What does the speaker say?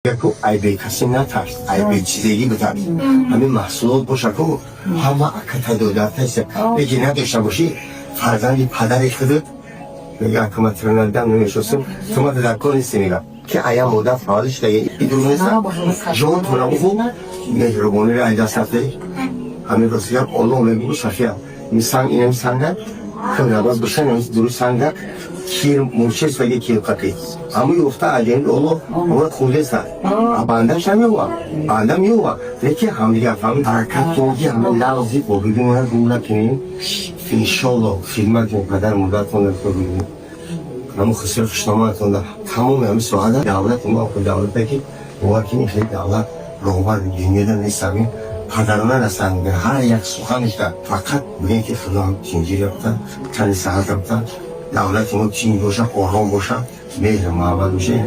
Яку ай бекасӣ натарс, ай бечизегӣ битарс. Ҳамин маҳсулот боша ку, ҳама аката додартаиса. Лекин надошта бошӣ, фарзанди падари худат мега: «Акама, тира надидам, намешносим, тумата дар кор нести», мега ки ая модар таваллуд шудаги. И дуруст нест? Ҷонтона бухӯ, меҳрубониро ай даст рафте. Ҳамин рости гап, Оллоҳ мегӯ: «Сафия, ми санг, инам санга намаз боша, дуруст санга кир мурчесваги кир қақи ҳаму ёфта аҷоиби Оллоҳ омад хурдеста, а бандаш намеёва, банда меёва, лекин ҳамдигар фаҳми ҳаракат кунки ҳама лағзи обидумона гум накунем. Иншолло, хидмати падар модаратон бигирем, ҳамун хусури хушномаатон тамоми ҳамин соҳада. Давлати мо давлате ки бовар кунем, хеле давлат роҳбар дунёда нест. Ҳамин падарона расанд, ҳар як суханашда фақат бигем, ки Худо ҳам тинҷӣ ёфта, тани саҳат ёфта, давлати мо тинҷ боша, ором боша, меҳру муҳаббат боша.